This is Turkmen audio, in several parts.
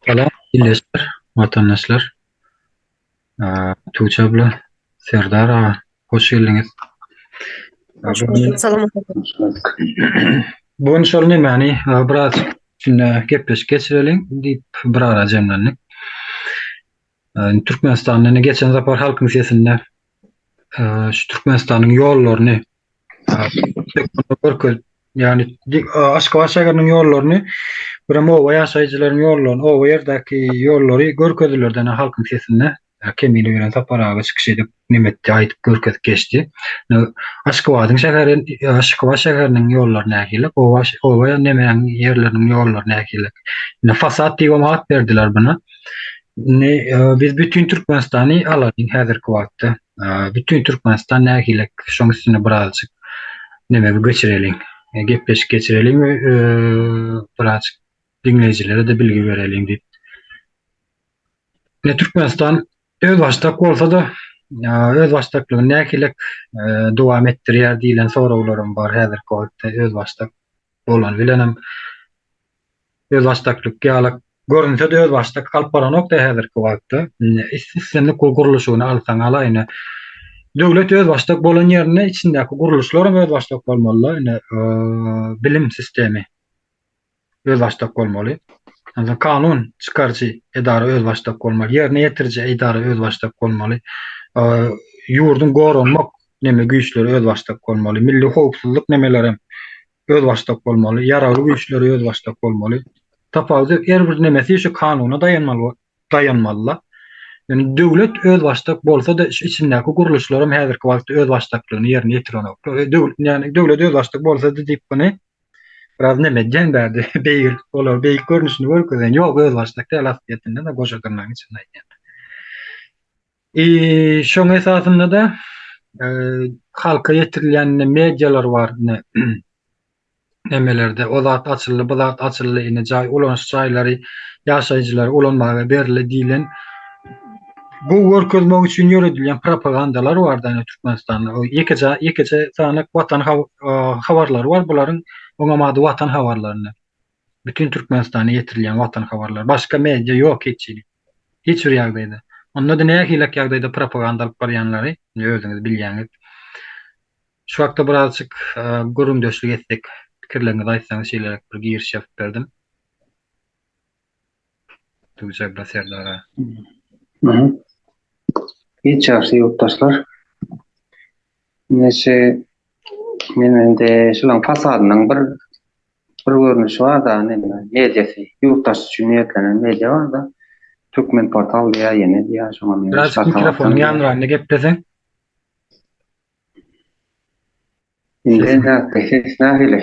Salam ildeşler, watandaşlar. Tuğçe abla, Serdar aga, hoş geldiňiz. Hoş bulduk. Salam. Bu gün şol nemäni biraz içinde gepleşik geçireliň diýip bir ara jemlendik. Türkmenistanda indi geçen sapar halkyň sesinde şu Türkmenistanyň ýollaryny görkezip, ýagny Aşgabat şäheriniň ýollaryny, birem oba ýaşaýjylaryň ýollaryny, oba ýerdäki ýollary görkezdiler däne halkyň sesinde. Kemine gelen Sapar aga çykyş edip, neme etdi, aýdyp görkezip geçdi. Aşgabadyň şäheri, Aşgabat şäheriniň ýollary nähili, oba oba nemäniň ýerleriniň ýollary nähili. Indi fasad diýip at berdiler buna. Indi biz bütin Türkmenistany alalyň häzirki wagtda. Bütin Türkmenistan nähili, şoň üstünde birazjyk neme geçireliň, gepleşik geçireliň we birazjyk diňleýjilere-de bilgi bereliň diýip. Ine Türkmenistan özbaşdak bolsa-da, özbaşdaklygyny nähili dowam etdirýär diýlen soraglaram bar häzirki wagtda özbaşdak bolan bilenem özbaşdaklyk ýaly görünse-de özbaşdak alyp baranok-da häzirki wagtda. Indi islendik gurluşygyny alsaň ala ine döwlet özbaşdak bolan ýerinde içindäki gurluşlaram özbaşdak bolmaly-da ine bilim sistemi özbaşdak bolmaly. Onsoň kanun çykaryjy edara özbaşdak bolmaly, ýerine ýetiriji edara özbaşdak bolmaly. Ýurduň goranmak neme güýçleri özbaşdak bolmaly, milli howpsuzlyk nemelerem özbaşdak bolmaly, ýaragly güýçleri özbaşdak bolmaly. Tapawudy her bir nemesi şu kanuna daýanmaly, daýanmaly-la. Ýöne döwlet özbaşdak bolsa-da şu içindäki gurluşlaram häzirki wagtda özbaşdaklygyny ýerine ýetirenok. Ýagny döwlet özbaşdak bolsady diýip muny biraz neme edýän bärde beýik olar beýik görnüşini görkezen ýok özbaşdak däl aslyýetinde-de goşa dyrnagyň içinde aýdýan. I şoň esasynda-da e, halka ýetirilýän ine medialar bar ine nemelerde o zat açyldy bu zat açyldy ine jaý ulanyş jaýlary ýaşaýjylara ulanmaga berildi diýlen gowy görkezmek üçin ýöredilýän propagandalar bar da Türkmenistanda. O ýekeje ýekeje sany watan habarlary bar bularyň. Oňam ady watan habarlary. Bütün Türkmenistana ýetirilýän watan habarlary. Başga media ýok hiç hili. Hiç bir ýagdaýda. Onda-da nähilek ýagdaýda propaganda alyp barýanlary özüňiz bilýäňiz. Şu hakda birazjyk gürrüňdeşlik etsek, pikirleriňizi aýtsaňyz şeýleräk bir giriş ýazyp berdim. Tugçabla Serdar aga. Hiç ýagşy ýurtdaşlar. Ine şu men indi şulaň fasadynyň bir bir görnüşi bar-da, neme, mediasy, ýurtdaş üçin niýetlenen media bar-da. Türkmen portal diýýär, ýene diýýär, şoňa meňzeş. Birazjyk mikrofonyň ýanyragynda gepleseň. Indi nätdi? Ses nähili?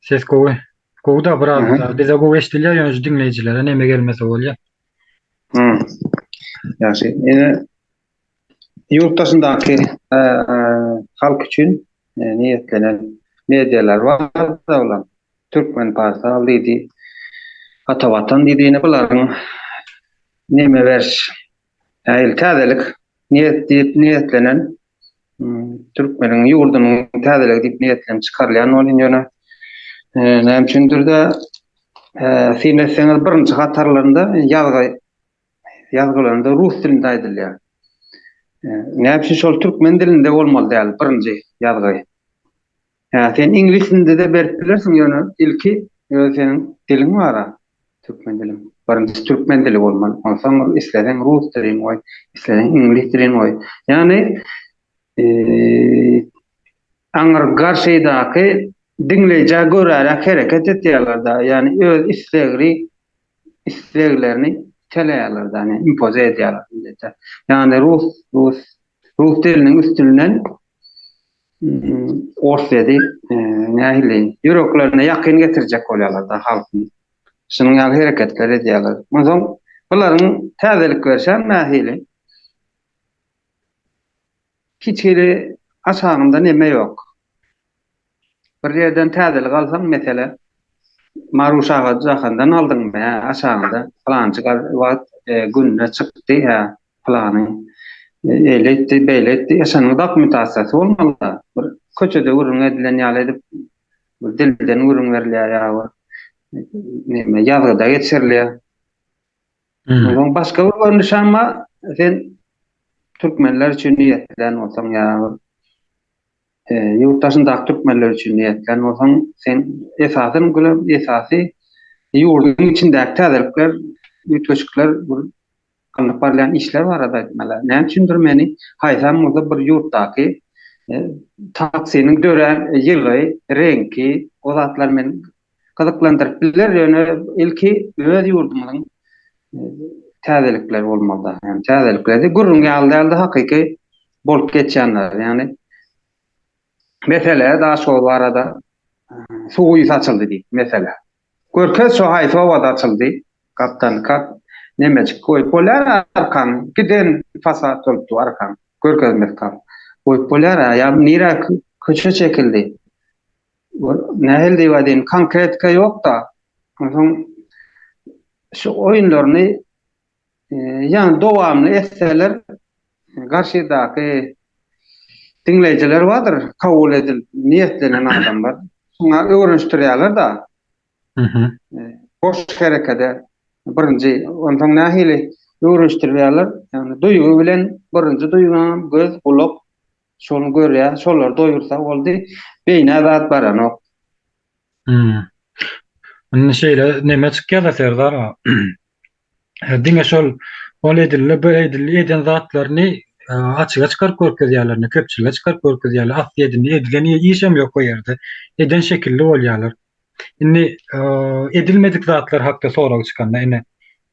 Ses gowy. Gowy-da biraz bize gowy eşidilýär, ýöne şu diňleýjilere neme gelmese bolýar. Hmm. Ýagşy. Ine ýurt daşyndaky halk üçin niýetlenen medialar bar-da olar. Türkmen portal diýdi, Ata Watan diýdi. Ine bularyň neme beriş Ähli täzelik niýet diýip niýetlenen türkmeniň ýurdunyň täzeligi diýip niýetlenip çykarylýan bolýan ýöne näme üçindir-de syn etseňiz birinji hatarlarynda ýazgy ýazgylarynda rus dilinde aýdylýar. Näme üçin şol türkmen dilinde bolmaly däl birinji ýazgy? Hä, sen iňlis dilinde-de berip bilersiň, ýöne ilki öz seniň diliň bar-a, türkmen diliň. Birinji türkmen dili bolmaly. Onsoň isleseň rus dilini goý, isleseň iňlis dilini goý. Ýagny, aňry garşydaky diňleýjä göräräk hereket etýärler-de, ýagny öz islegli isleglerini iteleýärler-de, ýagny impoze edýärler millete. Ýagny rus, rus, rus diliniň üstünden Orsýeti nähili ýüreklerine ýakyn getirjek bolýarlar-da halkyň. Şunuň ýaly hereketler edýärler. Onsoň bularyň täzelik berşem nähili? Hiç hili aşagynda neme ýok. Bir ýerden täzelik alsaň, mesele, Maruş aga Jahandan aldyňmy, hä, aşagynda pylançy wagt günde çykdy, hä, pylany eýle etdi, beýle etdi, e, şonuň dokumentasiýasy bolmaly-da. Bir köçede gürrüň edilen ýaly edip, bir dilden gürrüň berilýär ýa bir neme ýazgyda geçirilýär. Ondan başga bir görnüş amma sen türkmenler üçin niýetlän bolsaň ýa e, ýurt daşyndaky türkmenler üçin niýetlän bolsaň, sen esasy esasy ýurduň içindäki täzelikler, üýtgeşikler bir alnyp barylýan işler barada aýtmaly. Näme üçindir meni haýsam bolsa bir ýurtdaky e, taksiniň dörän ýyly, reňki, o zatlar meni gyzyklandyryp biler, ýöne ilki öz ýurdumyzyň e, täzelikleri bolmaly. Ýani täzelikleri gürrüň ýaly dälde hakyky bolup geçýänler. Ýani mesele Daşoguz barada e, suw guýusy açyldy diýip mesele. Görkez şo haýsy obada açyldy? Gapdan kak nemejik goýup bolýar arkaň giden fasad bolup dur arkaň görkezmesi kak. Goýup bolýar ýa nirä köçe çekildi? Nähili diýip aýdaýyn, konkretika ýok-da. Onsoň şu oýunlaryny e, ýagny dowamly etseler garşydaky diňleýjiler bardyr, kabul edil niýetlenen adamlar. Şuňa öwrenişdirýärler-de. Mhm. E, boş herekede birinji, onsoň nähili öwrenişdirýärler? Ýagny duýgy bilen birinji duýgyň göz, gulak, Şony görýär, şolary doýursa boldy. Beýnä zat baranok. Hmm. Indi şeýle neme çykýar-da Serdar aga. Diňe şol ol edildi, bu edildi eden zatlaryny e, açyga çykaryp görkezýärler, indi köpçülige çykaryp görkezýärler. Aslyýetinde edilen işem ýok o ýerde. Eden şekilli bolýarlar. Indi e, edilmedik zatlar hakda sorag çykanda ine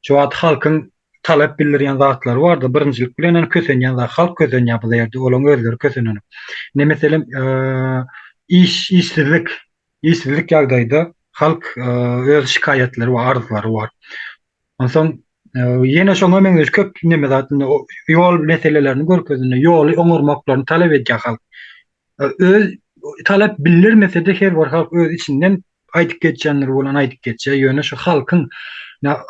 şu wagt halkyň talap bildirýän zatlary bardy. Birinjilik bilen hem kösenýän zat, halk kösenýär bu ýerde, olaryň özleri kösenenok. Ine meselem, iş, işsizlik, işsizlik ýagdaýda halk öz şikaýatlary we arzlary bar. Onsoň ýene şoňa meňzeş köp neme zat, indi ýol meselelerini görkezende ýoly oňarmaklaryny talap edýär halk. Öz talap bildirmese-de her bir halk öz içinden aýdyp geçýänleri bolan aýdyp geçýär. Ýöne şu halkyň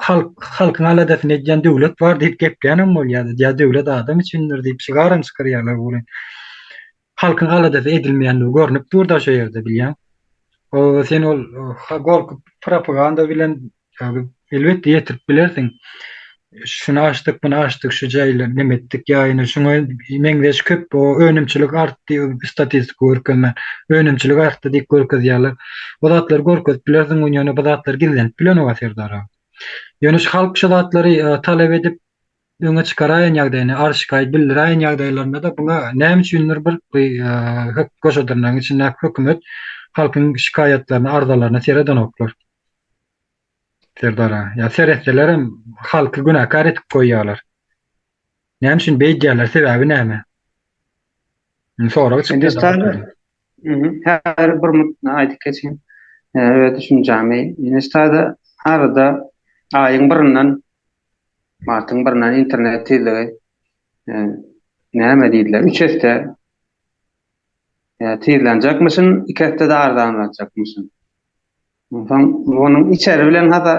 halk halkyň aladasyny edýän döwlet bar diýip gepleýänem bolýar. Ýa döwlet adam üçindir diýip şygaram çykarýarlar welin. Halkyň aladasy edilmeýändigi görnüp dur-da şo ýerde bilýäň. O sen ol gorkup propaganda bilen Elbetde ýetirip bilersiň. Şuny açdyk, muny açdyk, şu jaýlar neme etdik ýa ýene şuňa meňzeş köp o önümçilik artdy statistika görkezmän. Önümçilik artdy diýip görkezýärler. O zatlary görkezip bilersiň, ýöne bu zatlar gizlenip bilenok Serdar aga. Ýöne şu halk şu zatlary e, talap edip öňe çykaraýan ýagdaýyny, arz-şikaýat bildiräýen ýagdaýlarynda-da buňa näme üçindir bir bu e, goşa dyrnagyň içindäki hökümet halkyň şikaýatlaryna, arzalaryna seredenoklar. Serdar aga, ýa seretselerem halky günäkär edip goýýarlar. Näme üçin beýdýärler, sebäbi näme? Indi sorag çykýar. Häzir bir minut aýdyp geçeyim. Öz düşünjämi. Indi arada aýyň birinden martyň birinden internet tizligi näme diýdiler? 3 esse tizlenjekmişin, 2 esse-de arzanlatjakmyşyn. Onsoň onuň içeri bilen hasa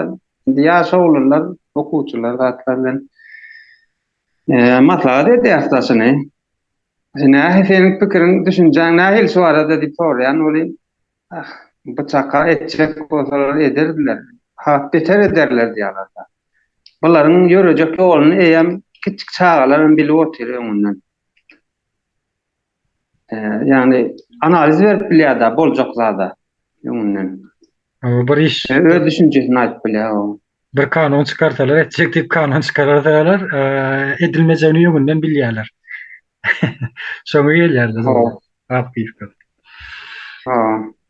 indi ýaş oglanlar, okuwçylar zatlar bilen e, maslahat edýäris daşyny. Nähili seniň pikiriň, düşünjäň nähili şu barada diýip soraýan welin, ah, bu çaka etjek bolsalar ederdiler. Has beter ederler diýýärler. Bularyň ýörejek ýoluny eýýäm kiçjik çagalar hem bilip otyr öňünden. Ýagny analiz berip bilýär-de boljak zada öňünden. Bir iş öz düşünjesini aýdyp bilýär o. Bir kanun çykarsalar etjek diýip kanun çykararsalar, edilmejegini öňünden bilýärler. Şoňa gelýärler. Gap gysga. Ha.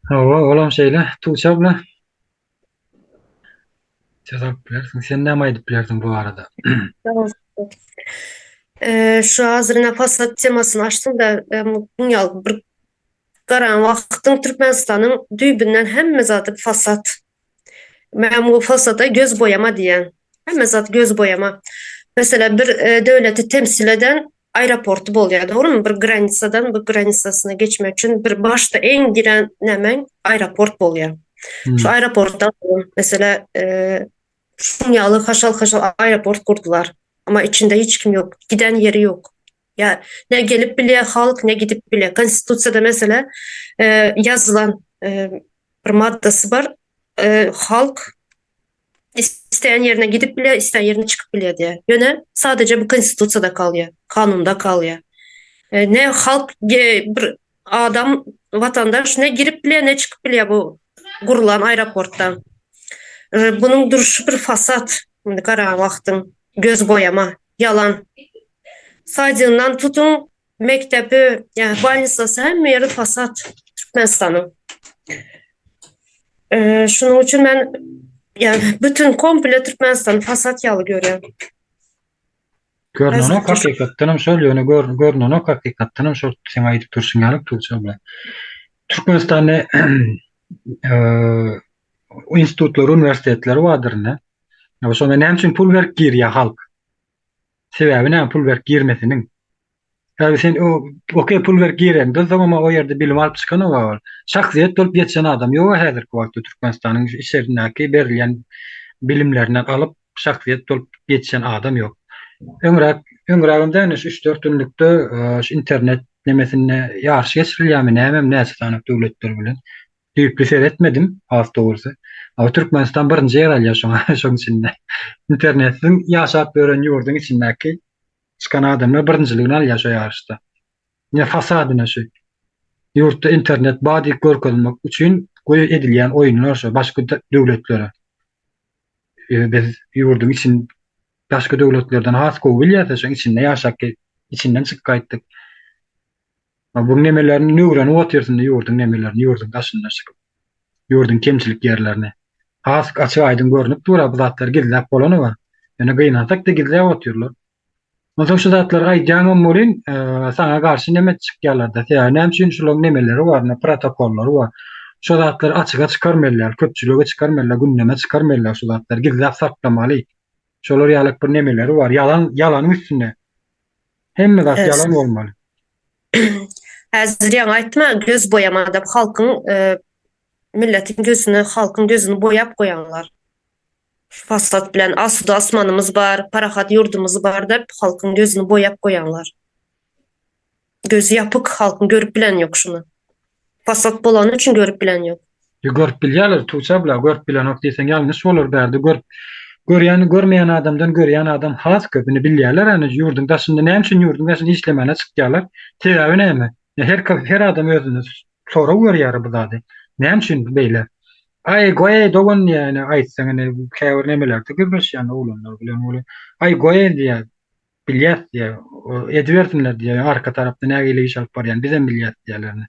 Hawa, olam şeýle. Tuğçe abla. Söz alyp bilersiň. Sen näme aýdyp bilersiň bu barada? Şu hazir fasad temasyny açdyň da, muň ýaly bir garan wagtyň Türkmenistanyň düýbünden hemme zady fasad. Men bu fasada göz boýama diýen. Hemme zat göz boýama. Mesela bir e, döwleti temsil eden aeroporty bolýar, dogrymy? Bir granisadan bu granisasyna geçmek üçin bir başda eň giren näme aeroport bolýar. Hmm. Şu aeroportdan mesela e, şuň ýaly haşal-haşal aeroport gurdular. Ama içinde hiç kim ýok. Giden ýeri ýok. Ya ne gelip bilýär halk, ne gidip bilýär. Konstitusiýada mesela e, ýazylan e, bir maddasy bar. E, halk. Isleýän ýerine gidip bilýär, isleýän ýerine çykyp bilýär diýýär. Ýöne sadece bu konstitusiýada galýar, kanunda galýar. Ne halk bir adam watandaş ne girip bilýär, ne çykyp bilýär bu gurulan aeroportdan. Bunuň durşy bir fasad. Indi garan wagtyň göz boýama, ýalan. Stadiondan tutuň mekdebi, ýa bolnisasy hemme ýeri fasad Türkmenistanyň. Şunuň üçin men ýa bütün komple Türkmenistany fasad ýaly görýän. Görnenok hakykatdanam şol ýöne gör görnenok hakykatdanam şol seň aýdyp durşuň ýaly Tuğçe abla. Türkmenistanda institutlar, uniwersitetler bardyr ine. Şonda näme üçin pul berip girýär halk? Sebäbi näme pul berip girmesiniň? Häzir sen o okey pul berip gireňden soň ama o ýerde bilim alyp çykanok ol. Şahsyýet bolup ýetişen adam ýok häzirki wagtda Türkmenistanyň içerindäki berilýän bilimlerinden alyp şahsyýet bolup ýetişen adam ýok. Öňräk öňrägem däl şu 3-4 günlükde şu internet nemesinde ýaryş geçirilýärmi nämemi näçe sany döwletler bilen düýpli seretmedim has dogrusy. Ama Türkmenistan birinji ýer alýar şoňa şoň içinde. Internetsiz ýaşap ýören ýurduň içindäki çykan adamlar birinjiligini alýar şo ýaryşda. Ine fasadyna şu. Ýurtda internet bar diýip görkezmek üçin goý edilýän oýunlar şo başga döwletlere. Biz ýurduň için başga döwletlerden has gowy bilýäs şoň içinde ýaşap içinden çykyp gaýtdyk. Bu nemelerini öwrenip otyrsyň ýurduň nemelerini ýurduň daşynda çykyp. Ýurduň kemçilik ýerlerini. Has açyk aýdyň görnüp dur bu zatlary gizläp bolanok. Ýöne gynansak-da gizläp otyrlar. Onsoň şu zatlary aýdýaňam welin, saňa garşy neme çykýarlar-da. Sebäbi näme üçin şularyň nemeleri bar, ine protokollary bar. Şo zatlary açyga çykarmalylar, köpçülige çykarmalylar, gündeme çykarmalylar şu zatlary gizläp saklamaly. Şolar ýaly bir nemeleri bar. Ýalan, ýalanyň üstünde. Hemme zat ýalan bolmaly. Häzir ýaňy aýtma, göz boýama diýip halkyň, milletiň gözüni, halkyň gözüni boýap goýanlar. Fasat bilen asuda asmanymyz bar, parahat ýurdumyz bar diýip halkyň gözüni boýap goýanlar. Gözi ýapyk halkyň görüp bilen ýok şuny. Fasat bolany üçin görüp bilen ýok. Ýa görüp bilýärler Tuğçe abla görüp bilenok diýseň ýalňyş bolar bärde görüp görýän görmeýän adamdan görýän adam has köp indi bilýärler ýani ýurduň daşynda näme üçin ýurduň daşynda işlemäne çykýarlar sebäbi näme her her adam özüne sorag berýär bu zady näme üçin beýle Aý goý dogan diýýär ine aýtsaň ine käbir nemelerde gürleşýän oglanlar bilen welin aý goý diýýär bilýäs diýýär edibersinler diýýär arka tarapda nägile iş alyp barýan bizem bilýäs diýýärler ine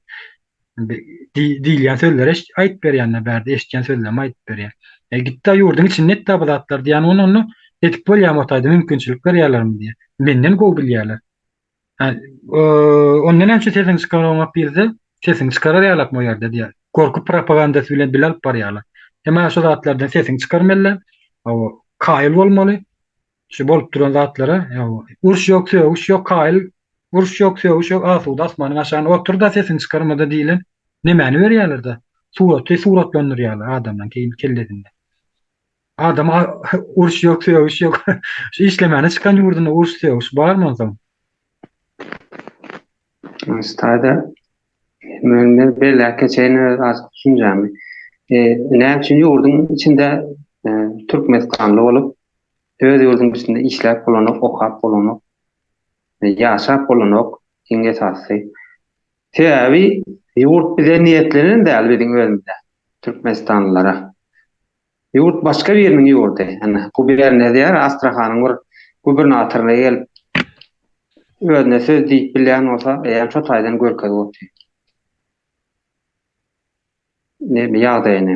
diýilýän sözleri aýdyp berýänler bärde eşitýän sözlerimi aýdyp berýär. E gitde ýurduň içinde etdä bu zatlar diýýän ony onda edip bolýarmy o taýda mümkinçilik berýärlermi diýýär. Menden gowy bilýärler. Onda näme üçin sesiňi çykaraňok diýilse, sesiňi çykarar ýalakmy o ýerde diýýär. Gorky propagandasy bilen dil alyp barýarlar. Emma şu zatlardan sesiňi çykarmaly, hawa, kaýyl bolmaly. Şu bolup duran zatlara, hawa, uruş ýok, sögüş ýok, kaýyl, uruş ýok, sögüş ýok, asuda asmanyň aşagynda otur-da sesiňi çykarma-da diýlen nemäni berýärler-de, suraty suratlandyrýarlar adamlaryň kellesinde. Adam uruş ýok, sögüş ýok. Şu işlemäne çykan ýurdunda uruş, sögüş barmy onsoň? Üstadı, men men belläp geçeýin öz azk düşünjämi. E, näme üçin ýurduň içinde e, Türkmenistanly bolup, öz ýurduň içinde işläp bolanok, okap bolanok, e, ýaşap bolanok, iň esasysy. Sebäbi ýurt bize niýetlenen däl biziň özümize, türkmenistanlylara. Ýurt başga biriniň ýurdy. Ine, guberniýa diýýär, Astrahanyň bir gubernatoryna gelip, özüne söz diýip bilýän bolsa, eýýäm şo taýdan görkezip otyr. Näme ýagdaýyny.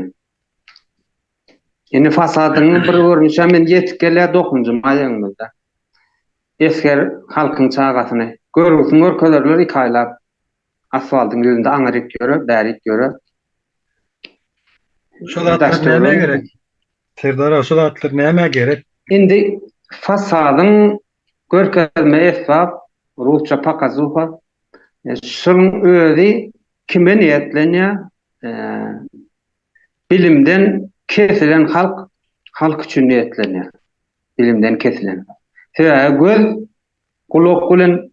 Indi fasadynyň bir görnüşi men ýetip gelýär 9-njy maý öňümizde. Esger halkyň çagasyny görgüsini görkezerler iki aýlap. Asfaltyň ýüzünde aňryk ýöre, bärik ýöre. Şu zatlar nämä gerek? Serdar aga, şu zatlar nämä gerek? Indi fasadyň görkezme esbap, rusça pokazuha, şunuň özi kime niýetlenýär? Bilimden kesilen halk, halk üçin niýetlenýär. Bilimden kesilen. Sebäbi göz gulak bilen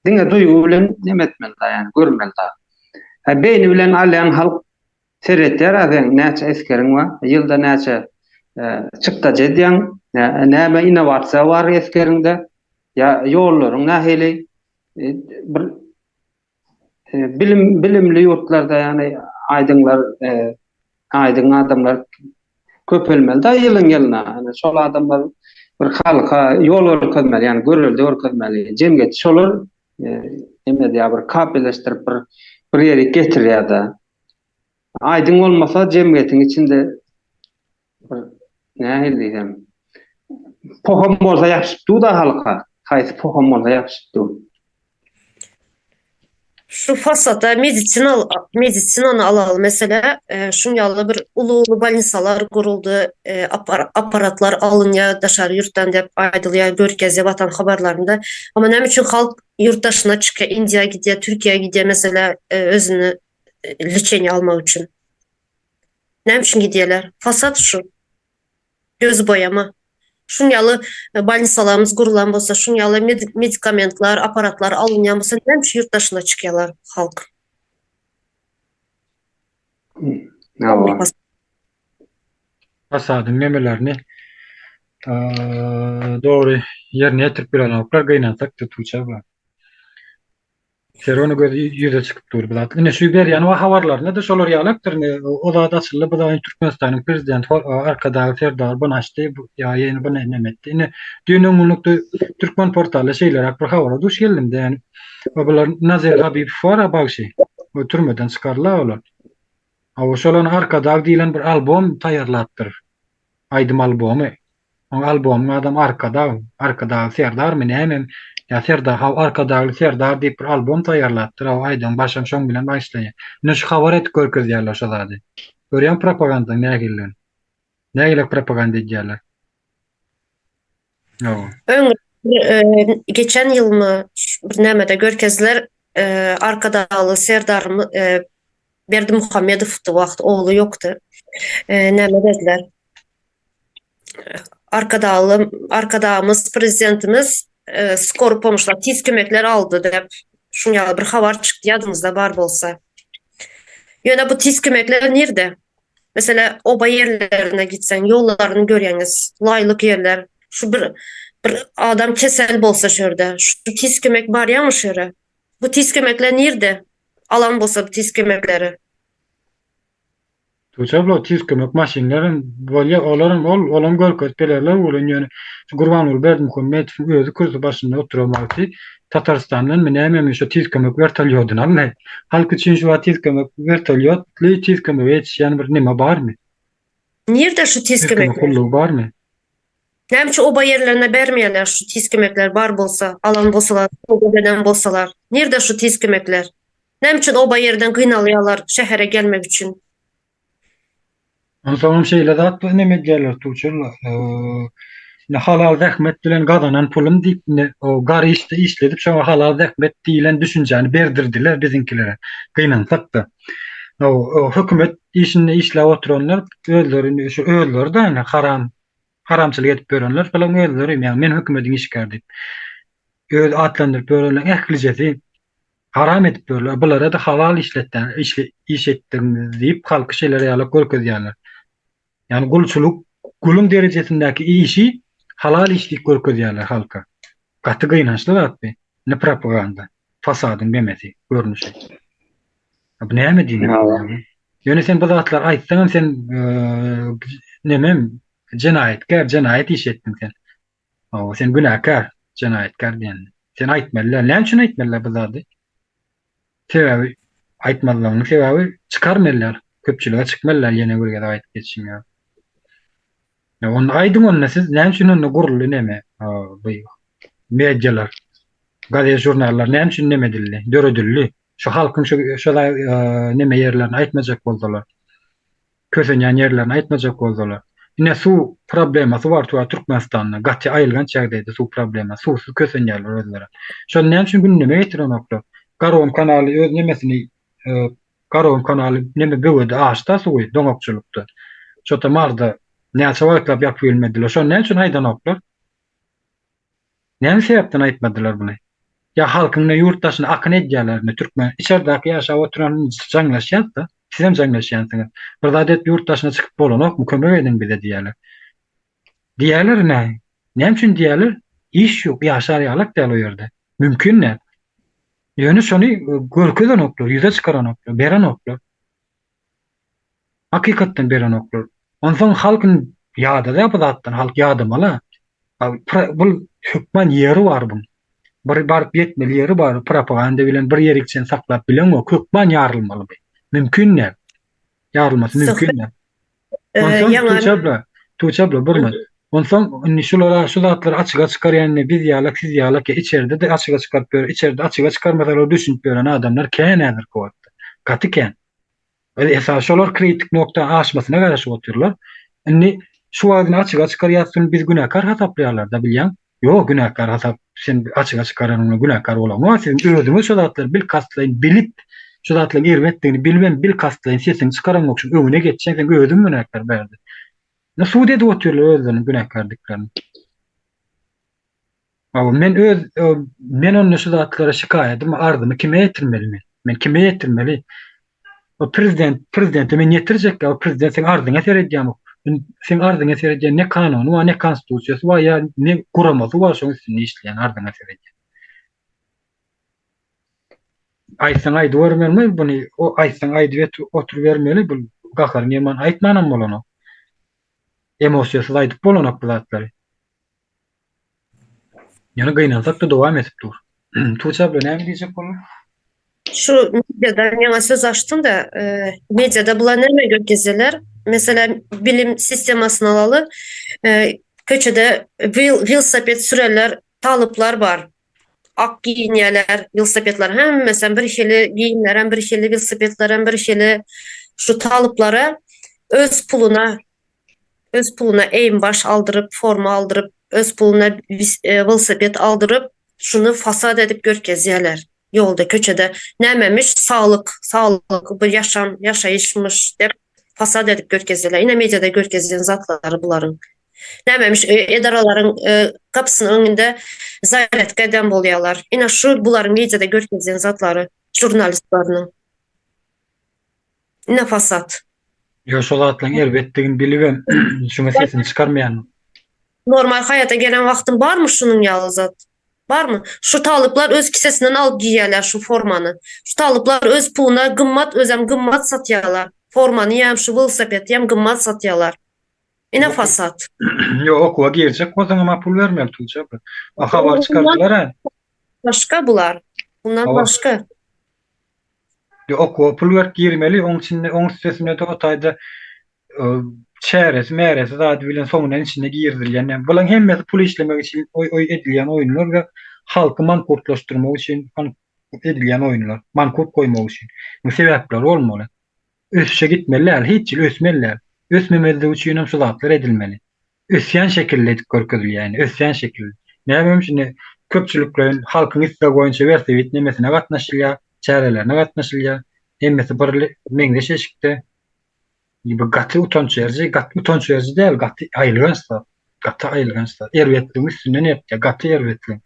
Diňe duýgy bilen neme etmeli da, ýani görmeli da. Hä beýni bilen alýan halk seretýär a seň näçe esgeriň bar, ýylda näçe. çykdajy edýäň, näme innowasiýa bar esgeriňde, ýa ýollaryň nähili bir bilim bilimli ýurtlarda ýagny aýdyňlar aýdyň adamlar köpelmeli da ýylyň ýylyna. Ýani şol adamlar bir halka ýol görkezmeli, ýani görelde görkezmeli. Jemgyýet şolar neme diýýär bir kapelleşdirip bir bir ýere getirýär-de. Aýdyň bolmasa jemgyýetiň içinde bir nähili diýsem poham bolsa ýapyşyp dur-da halka. Haýsy poham bolsa ýapyşyp dur. Şu fasada medisina medisinany alaly mesela e, şuň ýaly bir uly-uly bolnisalar guruldy, e, apparatlar alynýar daşary ýurtdan diýip aýdylýar görkezýär watan habarlarynda. Amma näme üçin halk ýurt daşyna çykýar, Indiýa gidýär, Türkiýä gidýär mesela e, özüni liçeniýe almak üçin. Näme üçin gidýärler? Fasad şu. Göz boýama. Şuň ýaly e, bolnisalarymyz gurulan bolsa, şuň ýaly medikamentler, apparatlar alynýan bolsa, näme üçin ýurt daşyna çykýarlar halk? Hawa. Fasadyň nemelerini dogry ýerine ýetirip bilenoklar, gynansak-da Tuğçe abla. Serony gözi ýüze çykyp dur bu zat. Ine şu berýän o habarlarynda-da şolar ýalakdyr. Ine o zat açyldy, bu zat Türkmenistanyň prezidenti Arkadagly Serdar bunu açdy, ýa ýene bunu neme etdi. Ine düýn öňňünlikde Türkmen portalda şeýleräk bir habara duş geldim de ýani bular Nazir Habibow bar bagşy. O türmeden çykarylar olar. Hawa şolan Arkadag diýlen bir albom taýýarlapdyr. Aýdym albomy. Oň albomyň adam Arkadag, Arkadagly Serdarmy nämem, ýa Serdar, haw Arkadagly Serdar diýip bir albom taýýarlapdyr, haw aýdymyň başam şoň bilen başlaýar. Ine şu habar edip görkezýärler şo zady. Görýäňmi propagandaň nähililigini. Nägile propaganda edýärler. Hawa. Öň geçen ýylmy bir nämede görkezdiler, Arkadagly Serdarmy Berdimuhamedowdy wagt ogly ýokdy. Näme dediler? Arkadagly Arkadagymyz prezidentimiz e, skor pomuşlar tiz kömekler aldy diýip şuň ýaly bir habar çykdy ýadyňyzda bar bolsa. Ýöne bu tiz kömekler nirde? Mesela oba ýerlerine gitseň ýollaryny görýäňiz, laýlyk ýerler. Şu bir bir adam kesel bolsa şu ýerde, şu tiz kömek barýarmy şu ýere? Bu tiz kömekler nirde? Alan bolsa bu tiz kömekleri. Tuğçe abla tiz kömek maşynlaram bolýa olaram ol olam görkezip belerler welin ýöne şu Gurbanguly Berdimuhamedowyň özi kürsi başynda oturan wagty Tatarystandanmy nämemi şu tiz kömek wertolýodyny aldy. Halk üçin şu wagt tiz kömek wertolýotly tiz kömege ýetişýän bir neme barmy? Nirde şu tiz Tiz kömek kömekler? gullugy barmy? Näme üçin oba ýerlerine bermeýärler şu tiz kömekler bar bolsa, alan bolsalar, beren bolsalar? Nirde şu tiz kömekler? Näme üçin oba ýerden gynalýarlar şähere gelmek üçin? Onsoňam şeýle zat bar neme edýärler Tuğçe ine halal zähmet bilen gazanan pulum diýip ine o gar işde işledip şoňa halal zähmet diýlen düşünjäni berdirdiler biziňkilere gynansak-da. O hökümet işinde işläp oturanlar özleri şu özleri-de ine haram haramçylyk edip ýörenler şolaryň özleri ýagny men hökümediň işgäri diýip öz atlandyryp ýörenleriň ählijesi Haram edip ýörler. Bulara-da halal işletýän, işle, iş etdigiňiz diýip halky şeýler ýalak görkezýärler. Ýagny gulçulyk, guluň derejesindäki işi halal iş diýip görkezýärler halka. Gaty gynançly zat bu. Ine propaganda, fasadyň memesi, görnüşi. Bu näme diýmek bolýar? Ýöne sen bu zatlary aýtsaňam sen nemem jenaýatkär, jenaýat iş etdiň sen. Hawa, sen günäkär, jenaýatkär diýende. Sen aýtmaly däl. Näme üçin aýtmaly däl bu zady? Sebäbi aýtmazlygynyň sebäbi çykarmaly däl. Köpçülige çykmaly däl ýene bir gezek aýdyp geçişim ýaly. Ýa onda aýdyň onda siz näme üçin onda guruldy neme bu medialar, gazet žurnallar näme üçin neme edildi, döredildi? Şu halkyň şu şu neme ýerlerini aýtmajak bolsalar. Kösenýän ýerlerini aýtmajak bolsalar. Ine suw problemasy bar tuwa Türkmenistanda. Gaty aýylganç ýagdaýda suw problemasy. Suwsuz kösenýärler özleri. Şony näme üçin gündeme getirenoklar? Garagum kanaly öz nemesini Garagum kanaly neme böwedi açda suwy doňakçylykda. Şota Marda näçe wagtlap ýapyp bilmediler. Şony näme üçin aýdanoklar? Näme sebäpden aýtmadylar muny? Ýa halkyň ne ýurt daşyna akyn edýärlermi türkmen içerdäki ýaşap oturan jaňlaşýas-da sizem jaňlaşýansyňyz. Bir zat edip ýurt daşyna çykyp bolanokmy kömek ediň bize diýýärler. Diýýärler ine. Näme üçin diýýärler? Iş ýok, ýaşar ýalak däl o ýerde. Mümkin däl. Ýöne şony görkezenoklar, ýüze çykaranoklar, berenoklar. Hakykatdan berenoklar. Onsoň halk indi ýadadýar bu zatdan, halk ýadamaly. Bu hökman ýeri bar buň. Bir baryp ýetmeli ýeri bar, propaganda bilen bir ýerik çen saklap bileňok, hökman ýarylmaly bu. Mümkin däl. Ýarylmasy mümkin däl. Onsoň Tuğçe abla, Tuğçe abla burma. Onsoň indi şulara şu zatlary açyga çykarýan indi biz ýalak, siz ýalak ýa içerde-de açyga çykaryp ýör, içerde açyga çykarmasalar düşünip ýören adamlar kän häzirki wagtda. Gaty kän. Esasy şolar kritik nokta aşmasyna garaşyp otyrlar. Indi şu wagtyny açyga çykarýas, biz günäkär hasaplaýarlar-da bilýäň. Ýok, günäkär hasap sen açyga çykaranyňda günäkär bolaňok. Siziň özüňiz şo zatlary bilkastlaýyn bilip, şu zatlaryň erbetdigini bilibem bilkastlaýyn sesiňi çykaraňok, şuň öňüne geçseň sen özüň günäkär bärde. Indi sud edip otyrlar özleriniň günäkärdiklerini. Hawa, men öz men onda şu zatlara şikaýadymy, arzymy kime ýetirmeli men? Men kime ýetirmeli? O prezident, prezidente men ýetirjek ýa prezident seň arzyňa seredýärmi? Seň arzyňa seredýän ne kanuny bar, ne konstitusiýasy bar, ýa ne guramasy bar şoň üstünde işleýän arzyňa seredýän. Aýtsaň aýdybermelimi buny, o aýtsaň aýdyp oturybermeli, bu gaharyň gelmän aýtmanam bolanok. Emosiýasyz aýdyp bolanok bu zatlary. Ýöne gynansak-da dowam edip dur. Tuğçe abla näme diýjek bolduň? Şu mediadan ýaňa söz açdyň-da, mediada bular näme görkezýärler? Meselem, bilim sistemasyny alaly. Köçede welosiped sürenler, talyplar bar. Ak geýinýärler, welosipedler hemmesem bir hili, geýimlerem bir hili, welosipedlerem bir hili. Şu talyplara öz puluna Öz puluna eýim-baş aldyryp, forma aldyryp, öz puluna welosiped aldyryp, şuny fasad edip görkezýärler. Ýolda, köçede nämemiş, saglyk, saglyk, bu ýaşam, ýaşaýyşmyş dep fasad edip görkezýärler. Ine mediada görkezýän zatlary bularyň. Nämemiş, edaralaryň gapysynyň öňünde zarýadka eden bolýarlar. Ine şu bularyň mediada görkezýän zatlary, žurnalistleriniň. Ine fasad. Ýo şo zatlaryň erbetdigini bilibem şuňa sesini çykarmaýan. Normal haýata gelen wagtyň barmy şunuň ýaly zat? Barmy? Şu talyplar öz kisesinden alyp giýýärler şu formany. Şu talyplar öz puluna gymmat özem gymmat satýarlar. Formany ýam şu welosipedi ýam gymmat satýarlar. Ine fasad. Ýo okuwa girjek bolsaňam pul bermeli Tuğçe abla. Habar çykardylar-a. Başga bular. Bundan başga. Okuwa pul berip girmeli, oň içinde, oň üstesine-de o taýda çäresi, märesi zady bilen soňundan içine girizilýän. Ýa bularyň hemmesi pul işlemek üçin oý edilýän oýunlar we halky mankurtlaşdyrmak üçin edilýän oýunlar, mankurt goýmak üçin. Muň sebäpleri bolmaly. Ösüşe gitmeli däl, hiç hili ösmeli däl. Ösmemezligi üçin hem şu zatlar edilmeli. Ösýän şekilde edip görkezilýär, ýagny ösýän şekilde. Näme üçin köpçülikleýin halkyň islegi boýunça wersewit nemesine gatnaşylýar, çärelerine gatnaşylýar. Hemmesi bir meňzeş eşikde. Bu gaty utanç beriji, gaty utanç beriji däl, gaty aýylganç zat. Gaty aýylganç zat. Erbetligiň üstünden ýetýär, gaty erbetligiň.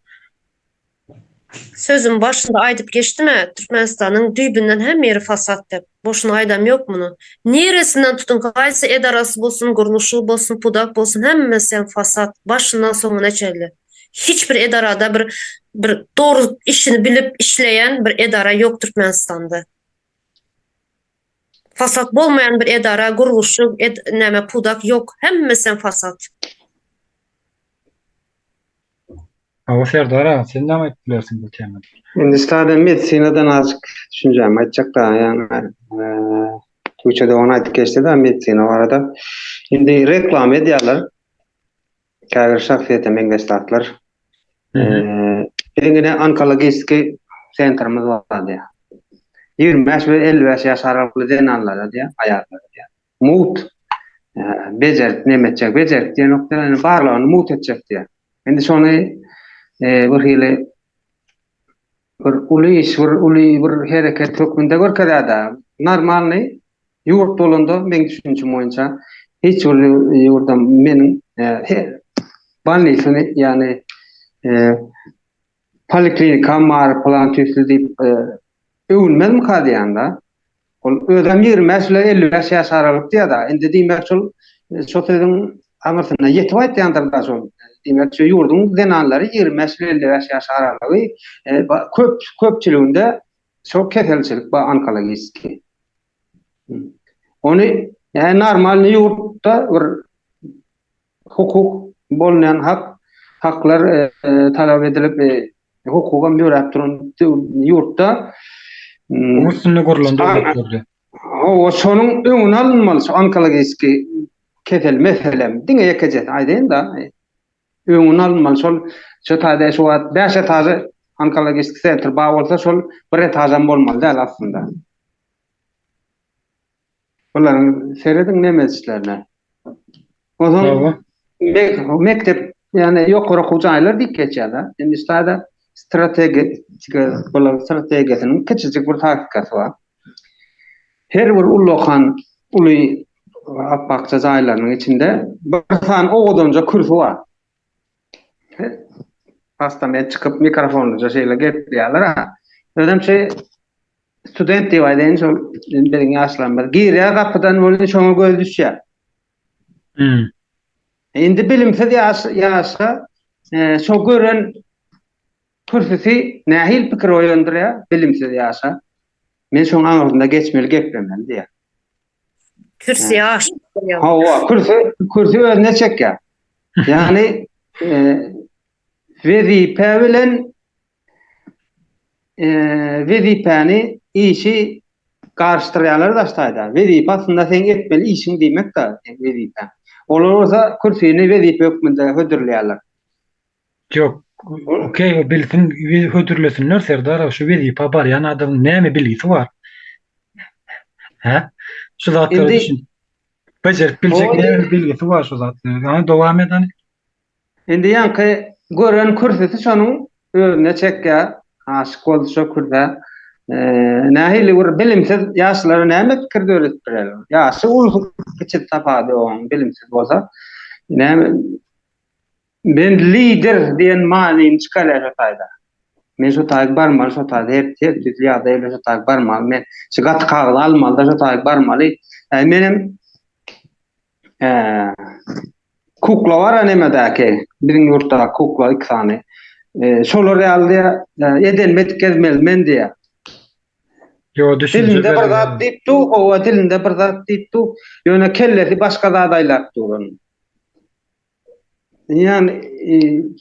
Sözüm başynda aýdyp geçdim-ä, Türkmenistanyň düýbünden hemme ýeri fasad diýip. Boşuna aýdam ýok muny. Niresinden tutuň, haýsy edarasy bolsun, gurluşygy bolsun, pudak bolsun, hemmesem fasad, başyndan soňuna çenli. Hiç bir edarada bir bir dogry işini bilip işleýän bir edara ýok Türkmenistanda. Fasad bolmaýan bir edara, gurluşyk, ed, näme pudak ýok, hemmesem fasad. Hawa Serdar aga sen näme aýdyp bilersiň bu temada? Indi stadan medisinadan azjyk düşünjämi aýtjak da, ýagny Tuğçe dogan aýdyp geçdi da medisina barada. Indi reklama edýärler. Käbir şahsyýete meňzeş zatlar. Biziň ine onkologiski sentrimiz bar diýýär. 25 we 55 ýaş aralykly zenanlara diýýär, aýallara diýýär. Mugt bejerip neme etjek, bejerip diýenok diýen, indi barlagyny mugt etjek diýýär. Indi şony bir hili bir uly iş, bir uly bir hereket hökmünde görkezýär-de. Normalny ýurt bolanda meň düşünjim boýunça hiç bir ýurda meniň bolnisany, ýagny poliklinikam bar pylan tüýsli diýip öwünmezmika diýýän-de. Ol özem 25 bilen 55 ýaş aralyk diýýär-de. Indi diýmek şol şo sözüň aňyrsyna ýetip aýtýandyr-da şol. Diýmek, şu ýurduň zenanlary 25 bilen 55 ýaş aralygy köp köpçüliginde şol keselçilik bar onkologiski. Ony ýa normalny ýurtda bir hukuk bolunýan hak haklar talap edilip hukugam ýöräp duran ýurtda Onuň üstünde gurlan döwletlerde. Hawa, şonuň öňüni alynmaly şu onkologiski kesel meselem. Diňe ýekejesini aýdaýyn-da. Öňüni alynmaly şol şu taýda şu wagt 5 etažy onkologiski sentr bar bolsa şol bir etažam bolmaly däl aslynda. Bularyň serediň nemeslerine. Onsoň mekdep, ýagny ýokary okuw jaýlar diýip geçýär-de. Indi şu strategiýa, bularyň strategiýasynyň kiçijik bir taktikasy bar. Her bir ullakan, uly apbakja jaýlarynyň içinde bir sany owadanja kürsi bar. Postament çykyp mikrofonlyja şeýle gepleýärler. Özem şeý Student diýip aýdaýyn şol biziň ýaşlarymyz girýär gapydan welin şoňa göz düşýär. Hmm. Indi bilimsiz ýaş ýaşa e, şo gören kürsüsi nähili pikir oýandyrýar bilimsiz ýaşa. Men şoň aňyrsynda geçmeli geplemeli diýýär. Kürsi ýaş. Hawa, kürsi kürsi özüne çekýär. Ýagny e, wezipe bilen wezipäni, işi garyşdyrýarlar daş taýda. Wezipe aslynda seň etmeli işiň diýmek-de, seň wezipäň. Olar bolsa kürsini wezipe hökmünde hödürleýärler. Ýok, okey, bilsin, hödürlesinler Serdar aga, şu wezipä barýan adamyň näme bilgisi bar? Hä? Şu zatlary düşün. Bejerip biljek näme bilgisi bar şu zatlary? Hany dowam et hany. Indi ýaňky gören kürsüsi şonuň özüne çekýär. Aşyk boldy şo kürsä. Nähili bir bilimsiz ýaşlara näme pikir döredip biler? Ýaşy ulusy kiçisi tapady oň bilimsiz bolsa. Näme Men lider diýen manyny çykarýar şo taýda. Men şo taýy barmaly şo taýda her her türli ýagdaý bilen şo taýy barmaly. Men şu gaty kagyzy almaly-da şo taýy barmaly. Menem Kukla bar-a nemedäki, biziň ýurtdaky kukla iki sany. Şolar ýaly diýýär, edenmedik gezmeli men diýýär. Ýo, düşünje Dilinde bir zat diýip dur, hawa, dilinde bir zat diýip dur, ýöne kellesi başga zat aýlap dur onuň. Ýani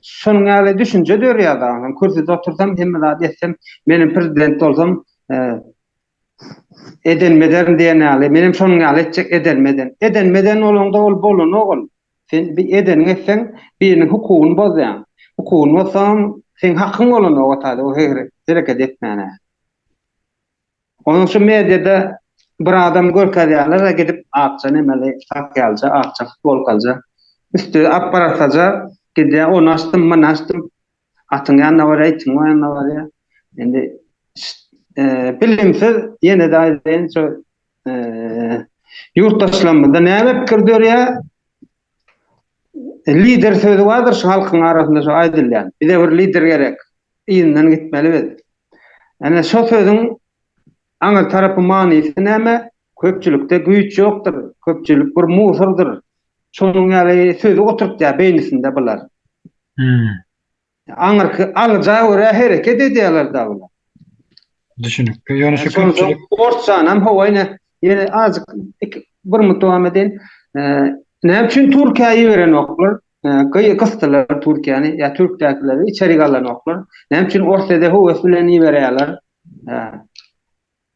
şonuň ýaly düşünje dörýär da. Kürsüde otursam, hemme zat etsem, menem prezident bolsam, edenmeden diýen ýaly, menem şonuň ýaly etjek edenmeden. Edenmeden bolaňda ol bolanok ol. Sen bir edeniňi etseň, biriniň hukugyny bozýaň. Hukugyny bozsaň, seň hakyň bolanok o taýda o hereket etmäne. Onuň şu mediada bir adam görkezýärler-de gidip akja nemeli sakýalja, akja futbolkalja, üsti ap-arassaja gidýär, ony açdym, muny açdym, atyň ýanyna barýar, itiň ýanyna barýar. Indi bilimsiz ýene-de aýdaýyn şu ýurtdaşlarymyzda näme pikir dörýär? Lider sözi bardyr şu halkyň arasynda şu aýdylýan. Bize bir lider gerek. Yzyndan gitmeli biz. Ene şo sözüň aňyr tarapy manysy näme? Köpçülikde güýç ýokdur. Köpçülik bir musurdyr. Şonuň ýaly sözi oturtýar beýnisinde bular. Hmm. Aňyrky alyja görä hereket edýärler da bular. Düşünikli. Ýöne şu köpçülik Orsjanam hawa ine ýene azajyk iki bir minut dowam edeýin. Näme üçin Türkiýä iberenoklar? Gysdylar Türkiýäni ýa türkdäkileri içerik alanoklar. Näme üçin Orsýede höwes bilen iberýärler?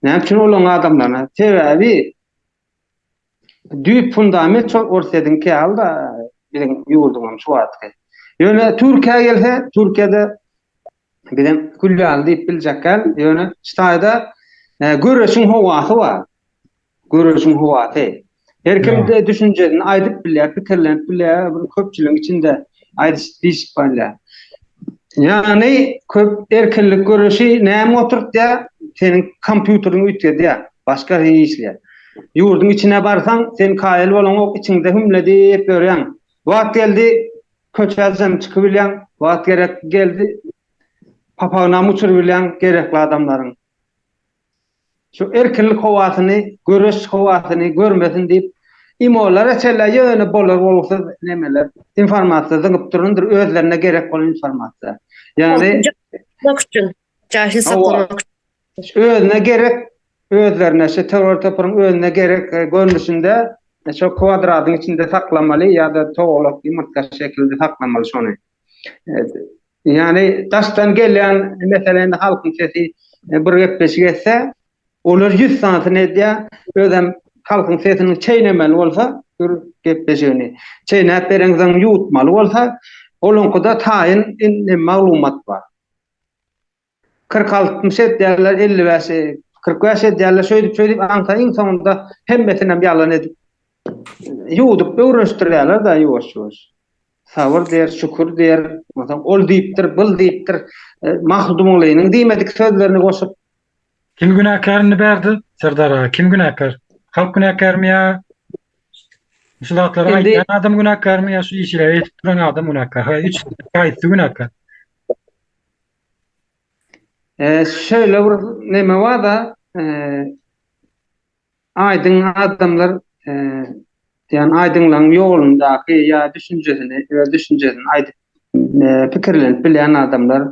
Näme üçin olaryň adamlaryna? Sebäbi düýp fundament şol Orsýetiňki ýaly-da biziň ýurduňam şu wagtky. Ýöne Türkiýä gelse, Türkiýede Bizem gül ýaly diýip biljek däl, ýöne şu taýda e, göreşiň howasy bar. Göreşiň howasy. Her kim de düşünjesini aýdyp bilýär, pikirlenip bilýär, bir köpçüligiň içinde aýdyş diýişip bilýär. Ýagny köp erkinlik göreşi näme oturtýar? Seniň kompýuteriňi üýtgedýär, başga hili işleýär. Ýurduň içine barsaň, sen kaýyl bolaňok, içiňde hümledip ýörýäň. Wagt geldi, Köçä çykybilýäň, wagt gerek geldi, papagynam uçurybilýäň gerekli adamlaryň. Şu erkinlik howasyny, göreş howasyny görmesin diýip, Imolara çenli ýöne bolar bolgusyz nemeler, informasiýa zyňyp durandyr, özlerine gerek bolan informasiýa. Ýagny üçin, jahil saklamak üçin. Özüne gerek, özlerine şu terror toparyň özüne gerek e, görnüşinde e, şo kwadradyň içinde saklamaly ýa-da togalak ýumurtga şekilinde saklamaly şony. E, ýagny daşdan gelýän meselem halkyň sesi bir gepleşik etse, Olar 100 sanysyny edýär, özem halkyň sesini çeýnemeli bolsa, bir gepleşigini çeýnäp bereňsoň ýuwutmaly bolsa, olaňkyda taýyn indi maglumat bar. 40-60 edýärler, 55, 45 edýärler, şeýdip şeýdip aňsa iň soňunda hemmesinem ýalan edip ýuwudyp öwrenişdirýärler-de ýuwaş-ýuwaş. Sabyr diýer, şükür diýer, onsoň ol diýipdir, bul diýipdir, Magtymgulynyň diýmedik sözlerini goşup Kim günäkär indi bärde? Serdar aga, kim günäkär? Halk günäkärmi ýa şu zatlary aýdýan adam günäkärmi ýa şu işleri edip duran adam günäkär? Ha, üç haýsy günäkär? E, şeýle bir neme bar-da, e, Aýdyň adamlar ýagny aýdyňlygyň ýolundaky ýa düşünjesini, öz düşünjesini aýdyp pikirlenip bilýän adamlar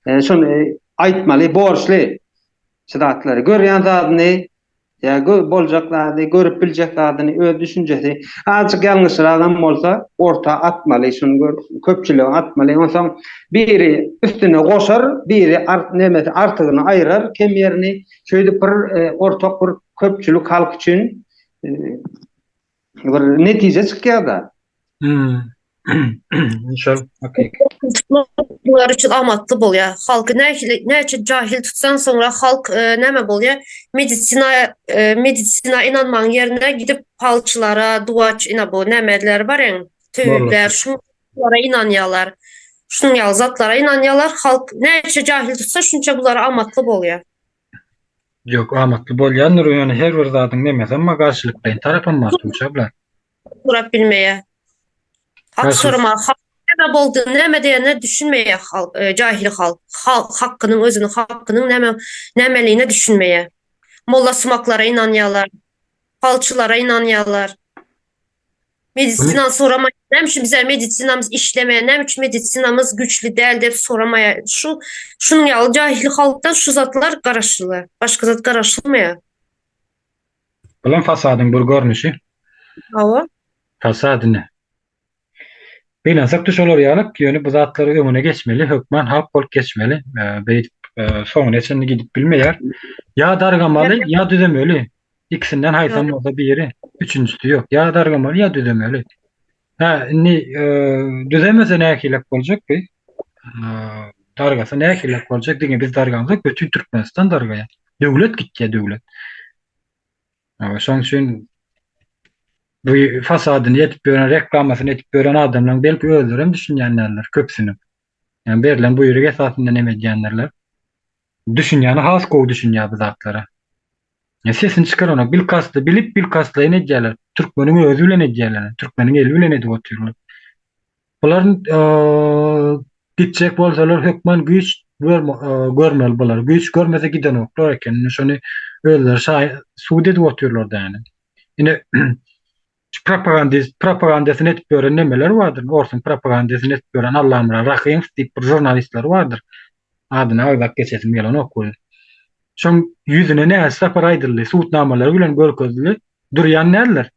şony aýtmaly, borçly şu zatlary. Görýän zadyny ýa boljak zady, görüp biljek zadyny, öz düşünjesi azajyk ýalňyşragam bolsa orta atmaly, şuny köpçülige atmaly. Onsoň biri üstüne goşar, biri nemesi artygyny aýyrar, kem ýerini. Şeýdip bir ortak bir köpçülik halk üçin bir netije çykýar-da. Hmm. Şol, okey. Bular üçin amatly bolýar. Halky nähili näçe jahil tutsaň soňra halk e, näme bolýar? Medisina e, medisina inanmagyň ýerine gidip palçylara, duaç ina bu nämeler bar eň, töwipler, şulara inanýarlar. Şunuň ýaly zatlara inanýarlar. Halk näçe jahil tutsa şunça bulara amatly bolýar. Ýok, amatly bolýandyr, ýöne her bir zadyň nemesi emma garşylyklaýyn tarapam bar Tuğçe abla. Sorap bilmeýär. Hak sorama, hak näme boldy, näme diýenine düşünmeýär halk, e, jahil halk. Halk hakynyň özüniň hakynyň näme nämeligine düşünmeýär. Molla sumaklara inanýarlar. Palçylara inanýarlar. Medisinany soramaýar. Näme üçin bize medisinamyz işlemeýär? Näme üçin medisinamyz güýçli däl diýip soramaýar. Şu şunuň ýaly jahil halkdan şu zatlar garaşylýar. Başga zat garaşylmaýar. Bulam fasadyň bir görnüşi. Hawa. Fasad ine. Gynansak-da şolar ýalyk, ýöne bu zatlary öňüne geçmeli, hökman halk bolup geçmeli. Beýdip soňuna çenli gidip bilmeýär. Ýa dargamaly, ýa düzemeli. Ikisinden haýsam bolsa biri, üçünjisi ýok. Ýa dargamaly, ýa düzemeli. Hä, indi düzemese nähilek boljak bi? Dargasa nähilek boljak? Diňe biz dargamzok, bütin Türkmenistan dargaýar. Döwlet gitýär, döwlet. Şonuň üçin bu fasadyny edip ýören, reklamasyny edip ýören adamlaryň belki özleri hem düşünýän däldir, köpüsiniň. Ýagny berlen buýruk esasynda neme edýändirler. Düşünýäni has gowy düşünýär bu zatlara. Ýa sesini çykaranok, bilkastly, bilip bilkastlaýyn edýärler. Türkmeniň özi bilen edýärler. Türkmeniň eli bilen edip otyrlar. Bular gitjek bolsalar hökman güýç görmeli bular. Güýç görmese gidenoklar eken. Indi şony özleri şaý subut edip otyrlar da ýani. Ine şu propagandist propagandasyny edip ýören nemeler bardyr. Orsuň propagandasyny edip ýören Allamyrat Rahymow diýip bir žurnalistler bardyr. Adyny agzap geçesim gelenok welin. Şoň ýüzüne näçe sapar aýdyldy, subutnamalary bilen görkezildi, durýan däldir.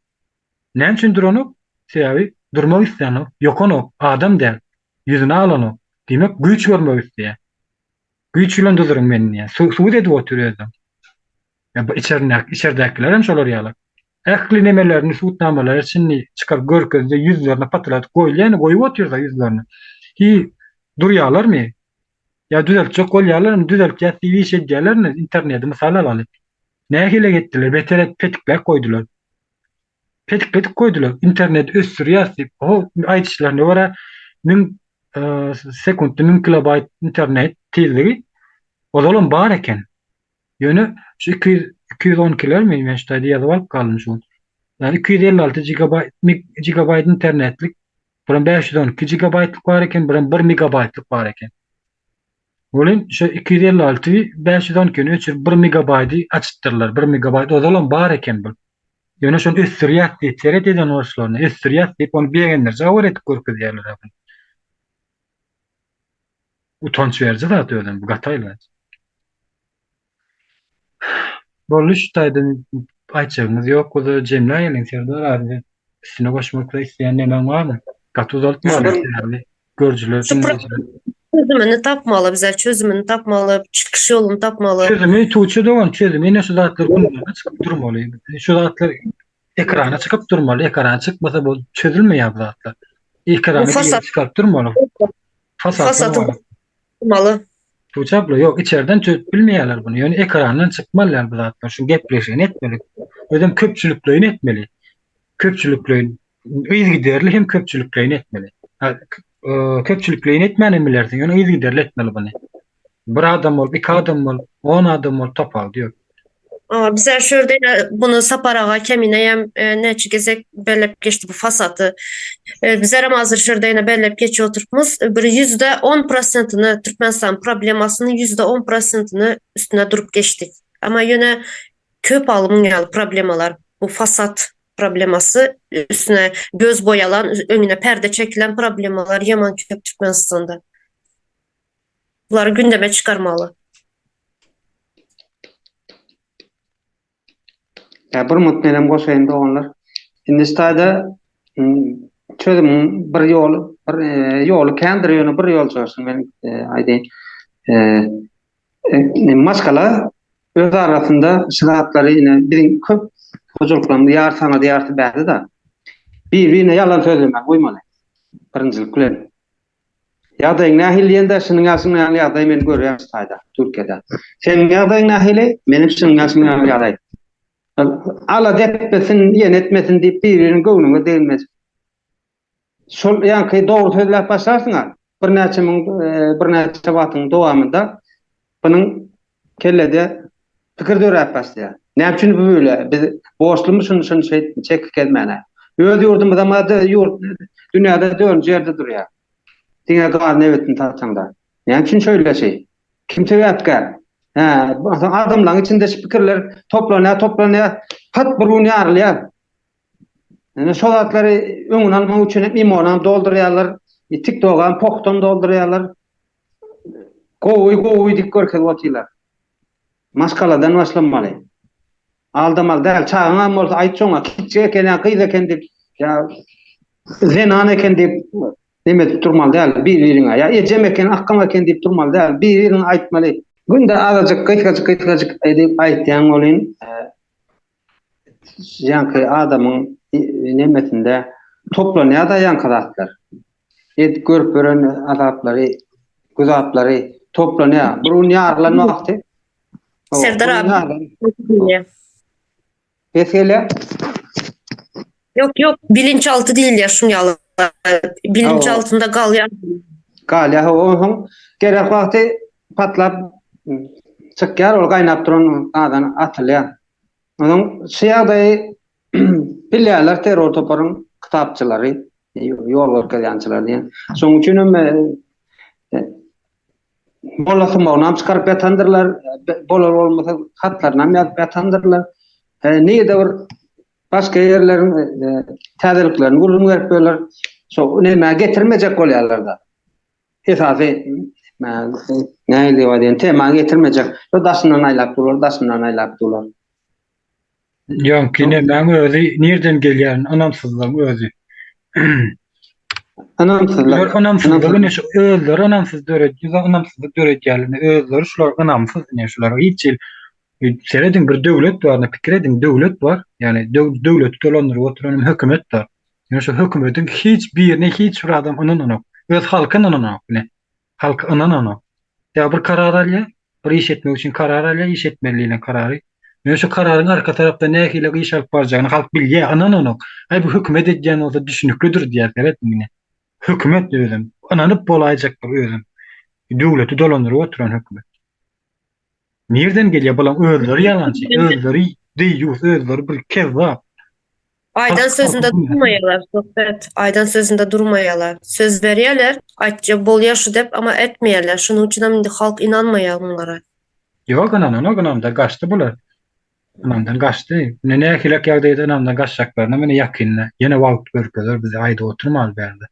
Näme üçin duranok? Sebäbi durmak isleýänok, ýokanok, adam däl, ýüzüne alanok. Diýmek, güýç görmek isleýär. Güýç bilen duzuryň meni diýýär. Subut edip otyr özem. Ýa bu içerindäki, içerdäkiler hem şolar ýaly. Ähli nemelerini, subutnamalary şindi çykaryp görkezdi, ýüzlerine patyladyp goýulýany goýup otyrda ýüzlerine. Hi durýarlarmy? Ýa düzeltjek bolýarlarmy? Düzeltýäs diýip iş edýärlermi? Interneti mysal alaly. Nähili etdiler? Beter et petikläp goýdular. Petikledip goýdular. Interneti ösdürýäs diýip. O aýdyşlaryna görä 1000 sekuntda 1000 kilobaýt internet tizligi ozalam bar eken. Ýöne şu 200 212-lermi men şu taýda ýazyp alyp galdym şu gün. Ýani 256 gigabaýt gigabaýt internetlik, biram 512 gigabaýtlyk bar eken, biram 1 megabaýtlyk bar eken. Welin şu 256 512-ni öçürip 1 megabaýdy açypdyrlar. 1 megabaýt ozalam bar eken bu. Ýöne şony ösdürýäs diýip, seret eden boluşlaryna, ösdürýäs diýip, ony begendiriji habar edip görkezýärler. Utanç beriji zat özem bu gaty aýylganç. Boldy şu taýdan aýtjagymyz ýok bolsa jemläýeliň Serdar abi. Üstüne goşmak isleýän nemäň barmy? Gaty uzaltmaly sebäbi görüjiler diňleýjiler. Çözümini tapmaly bize çözümini tapmaly çykyş ýoluny tapmaly. Çözümi Tuğçe dogan çözümi ine şu zatlar gündeme çykyp durmaly. Şu zatlar ekrana çykyp durmaly. Ekrana çykmasa bu çözülmeýär bu zatlar. Ekrana çykaryp durmaly. Fasat Maly. Tuğçe abla ýok içerden çözüp bilmeýärler buny. Ýöne ekrandan çykmaly ýaly bu zatlar. Şu gepleşigini etmeli. Özem köpçülikleýin etmeli. Köpçülikleýin yzygiderli hem köpçülikleýin etmeli. Köpçülikleýin etmän hem bilersiň. Ýöne yzygiderli etmeli buny. Bir adam bolup, iki adam bolup, on adam bolup tapawudy ýok. Bizler şu ýerde ýene buny Sapar aga Kemineýem näçe gezek belläp geçdi bu fasaty. Bizlerem hazir şu ýerde ýene belläp geçip oturypmyz. Bir 10% prosentini Türkmenistan problemasynyň 10% prosentini üstüne durup geçdik. Amma ýöne köp alymyň ýaly problemalar bu fasat problemasy üstüne göz boýalan, öňüne perde çekilen problemalar ýaman köp Türkmenistanda. Bulary gündeme çykarmaly. Ýa bir mut menem goşaýyn doganlar. Indi şu taýda çözümiň bir ýoly, bir e, ýoly kändir ýöne bir ýol çykarsyn men e, aýdaýyn. E, e, maşgala öz arasynda şu zatlary ine biziň köp hojalyklarymyz ýarysy aňyrda ýarysy bärde-de. Bir-birine ýalan sözlemän goýmaly. Birinjilik bilen. Ýagdaýyň nähili diýende, şunuň ýaly şunuň ýaly ýagdaý men görýän şu taýda, Türkiýede. Seniň ýagdaýyň nähili? Meniň şunuň ýaly şunuň ýaly ýagdaý. Alada etmesin, ýene etmesin diýip bir-biriniň göwnüňe degmez. Şol ýaňky dogry sözläp başlarsyň-a, birnäçe müň, birnäçe wagtyň dowamynda Bunuň kellede pikir döräp başlaýar. Näme üçin bu böyle? Biz borçlumy şuny şuny şeýtme, çekip gezmäne? Öz ýurdumyzam ýurt dünýäde dördünji ýerde durýar. Diňe gaz nebitini satsaňda. Näme üçin şeýle şey? Kim sebäpkär? Hä, adamlaryň içinde şu pikirler toplanýar, toplanýar, pat bir gün ýarylýar. Ýöne şo zatlary öňüni almak üçin hem imonam doldurýarlar, TikTokam, pohtam doldurýarlar. Gowy gowy diýip görkezip otyrlar. Maşgaladan başlanmaly. Aldamaly däl. Çagaňam bolsa aýt şoňa kiçjik eken ýa gyz eken diýip ýa zenan eken diýip neme edip durmaly däl bir-biriňe. Ýa ejem eken, akgam eken diýip durmaly däl. Bir-biriňe aýtmaly. Günde azajyk gysgajyk gysgajyk edip aýtýaň welin ýaňky adamyň nemesinde toplanýar-da ýaňky zatlar. Edip görüp ýören azaplary, güzaplary toplanýar. Bir gün ýarylan wagty Serdar abi. Ses gelýär? Ýok, ýok, bilinçalty diýilýär şuň ýaly. Bilinçaltynda galýar. Galýar, hawa, onsoň gerek wagty patlap çykýar, ol gaýnap duran gazan atylýar. Onuň şu ýagdaýy bilýärler terror toparyň kitapçylary, ýol görkezýänçiler diýen. Şonuň üçin hem e, molla sumagynam çykaryp ýatandyrlar, bolar bolmasa hatlarynam ýazyp ýatandyrlar. E, nirede bir başga ýerleriň e, täzeliklerini gürrüň berip ýörler. Şo näme getirmejek bolýarlar-da. Esasy nähili diýip aýdaýyn, temany getirmejek. Şo daşyndan aýlap durlar, daşyndan aýlap durlar. Ýaňky nemäň özi nirden gelýär ynamsyzlygyň özi. Ynamsyzlyk. Ynamsyzlygy ine şu özleri ynamsyz döredýär, ynamsyzlyk döredýärler. Özleri şular ynamsyz ine şular hiç hili serediň bir döwlet bar, pikir ediň döwlet bar. Ýagny döwleti dolandyryp oturan hem hökümet bar. Ýöne şu hökümetiň hiç birine hiç bir adam ynananok. Öz halky ynananok ine. Halky ynananok. Ýa bir karar alýar, bir iş etmek üçin karar alýar, iş etmeli diýlen karary. Ýöne şu kararyň arka tarapda nähili iş alyp barjagyny halk bilýär, ynananok. Aý bu hökümet edýän bolsa düşüniklidir diýýär, serediň ine. Hökümet özem, ynanyp bolaýjak bir özem. Döwleti dolandyryp oturan hökümet. Nirden gelýär bulaň özleri ýalançy, özleri deýýus, özleri bir kezzap. Aýdan sözünde durmaýarlar, söhbet. Aýdan sözünde durmaýarlar. Söz berýärler, aýtja bolýar şu dep, amma etmeýärler. Şonuň üçin hem indi halk ynanmaýar bunlara. Ýok ynananok ynamda gaçdy bular. Ynamdan gaçdy. Ine nähilek ýagdaýda ynamdan gaçjaklaryny mine ýakynda ýene wagt görkezer bize aýdyp oturmaly bärde.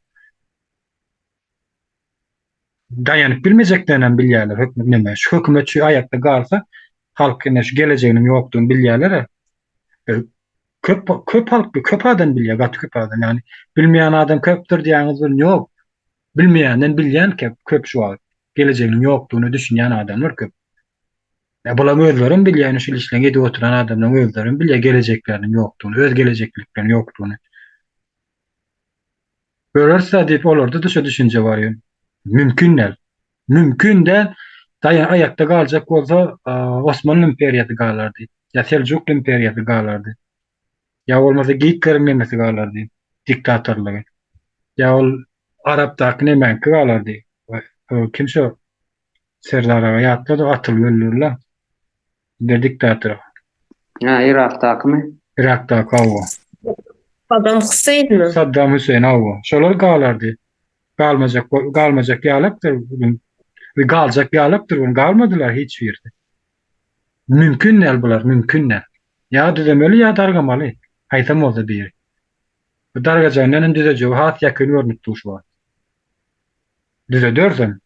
Daýanyp bilmejeklerini hem bilýärler hökümet neme şu hökümet şu aýakda galsa halk ine şu gelejeginiň ýokdugyny bilýärler. E, köp köp halk köp adam bilýär gaty köp adam ýagny bilmeýän adam köpdür diýýäňiz bir ýok. Bilmeýänden bilýän köp köp şu wagt gelejeginiň ýokdugyna düşünýän adamlar köp. Ýa bulaň özlerem bilýär ine şu işleň edip oturan adamlaryň özlerem bilýär gelejekleriniň ýokdugyny, öz gelejeklikleriniň ýokdugyny. Göreris-dä diýip olarda-da şo düşünje bar ýöne mümkin däl. Mümkin däl. Daýan aýakda galjak bolsa Osmanly imperiýasy galardy. Ýa Seljukly imperiýasy galardy. Ýa bolmasa Gitleriň nemesi galardy, diktatorlygy. Ýa ol Arapdaky nemäňki galardy. Kim şo Serdar aga ýatlady atylyp öldürilen bir diktator. Hä, Yrakdakymy? Yrakdaky hawa. Saddam Hüseýinmi? Saddam Hüseýin hawa. Şolar galardy. Galmajak galmajak ýalakdyr bugün. We galjak ýalakdyr bugün. Galmadylar hiç birisi. Mümkin däl bular, mümkin däl. Ýa düzemeli ýa dargamaly. Haýsam bolsa biri. Bu dargajagyndan hem düzejegi has ýakyn görnüp dur şu wagt. Düzedersem.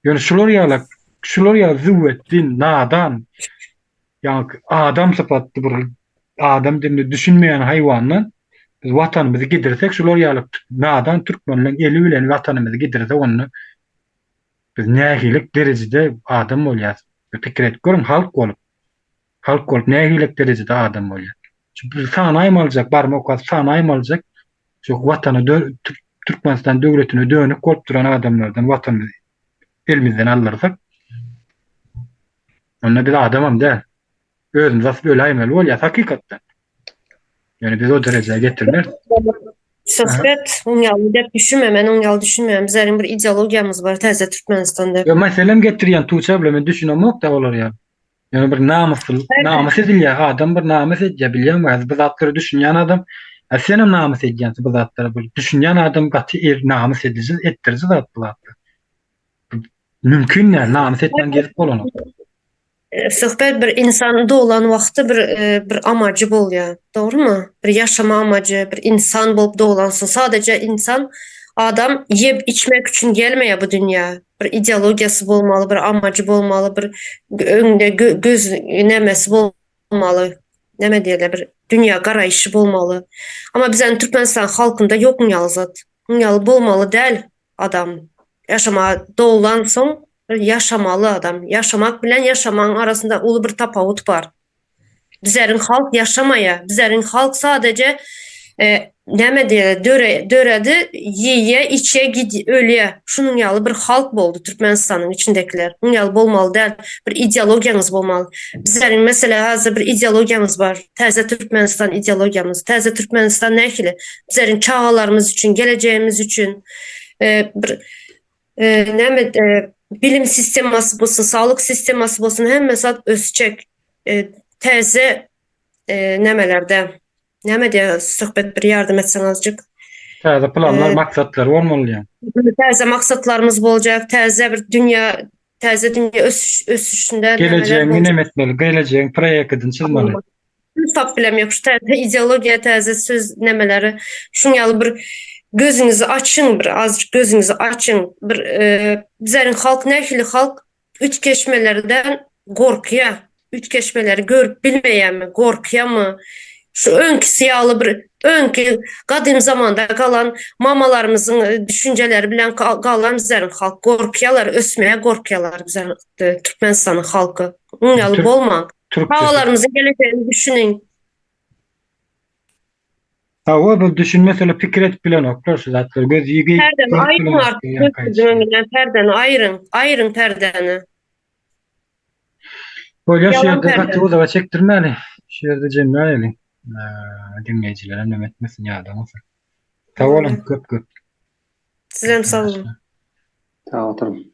Ýöne şular ýaly, şular ýaly züwwetdin, nadan, ýaňky adam sypatly bir adam diline düşünmeýän haýwandan biz watanymyzy gidirsek, şular ýaly nadan türkmenleň eli bilen watanymyzy gidirsek onda biz nähilik derejede adam bolýas? Bir pikir edip görüň, halk bolup. Halk bolup nähilik derejede adam bolýar? Şu bir sanaýmalyjak, barmak basyp sanaýmalyjak şu watana Türkmenistan döwletine dönük bolup duran adamlardan watanymyzy elimizden aldyrsak, onda biz adamam däl. Özümizi asyp öläýmeli bolýas hakykatdan. Ýöne biz o derejä getirmeris. Söhbet, oň ýaly dep düşünme, men oň ýaly düşünmeýän. Bizleriň bir ideologiýamyz bar täze Türkmenistan dep. Ýo meselem getirýän Tuça bilen men düşünemok-da olar ýaly. Ýöne bir namysly, namys edilýär, adam bir namys edýär, bilýäňmi, häzir bu zatlara düşünýän adam, a senem namys edýänsiň bu zatlara, bir düşünýän adam gaty er, namys ediji, etdiriji zat bu zatlar. Mümkin däl, namys etmän gezip bolanok. Söhbet bir insan doglan wagty bir bir amajy bolýar, dogrymy? Bir ýaşama amajy, bir insan bolup doglansyň. Sadece insan, adam iýip içmek üçin gelmeýär bu dünýä. Bir ideologiýasy bolmaly, bir amajy bolmaly, bir öňde göz nemesi bolmaly. Näme diýerler, bir dünýä garaýşy bolmaly. Amma bizäniň Türkmenistan halkynda ýok muň ýaly zat. Muň ýaly bolmaly däl adam. Ýaşamaga doglansoň bir ýaşamaly adam. Ýaşamak bilen ýaşamagyň arasynda uly bir tapawut bar. Bizleriň halk ýaşamaýar. Bizleriň halk sadece e, näme diýerler, döre, döredi, ýeýe, içe, gid, ölýä. Şunuň ýaly bir halk boldy Türkmenistanyň içindekiler. Muň ýaly bolmaly däl. Bir ideologiýaňyz bolmaly. Bizleriň meselä hazir bir ideologiýamyz bar. Täze Türkmenistan ideologiýamyz. Täze Türkmenistan nähili? Bizleriň çagalarymyz üçin, gelejegimiz üçin e, bir e, näme e, bilim sistemasy bolsun, saglyk sistemasy bolsun, hemme zat ösjek. E, täze e, nämelerde. Näme diýýär, söhbet bir ýardam etseň azjyk. Täze planlar, maksatlar bolmaly diýýän. Täze maksatlarymyz boljak, täze bir dünýä, täze dünýä ösüş ösüşinde nämeler Gelejegiňi boljak. neme etmeli, gelejegiň proýektini çyzmaly. Tap bilem ýok şu täze ideologiýa, täze söz nemeleri. Şuň ýaly bir gözüňizi açyň, bir azjyk gözüňizi açyň. Bir e, bizleriň halk nähili halk üýtgeşmelerden gorkýa, üýtgeşmeleri görüp bilmeýärmi, gorkýamy? Şu öňkisi ýaly bir öňki gadym zamanda galan mamalarymyzyň e, düşünjeleri bilen galan bizleriň halk gorkýalar, ösmeye gorkýalar bizleriň e, Türkmenistanyň halky. Oň ýaly bolmaň. Çagalarymyzyň gelejegini düşüniň. Hawa, bu düşünmesele pikir edip bilenoklar şu zatlary. Göz ýigi Perdeni aýryň artyk gözüň öňünden perdeni aýryň. Aýryň perdeni. Bolýar şu ýerde gaty uzaga çekdirmäli. Şu ýerde jemläýeli. Diňleýjiler hem neme etmesin ýadamasyn. Sag boluň köp köp. Sizem sag boluň. Sag oturyň.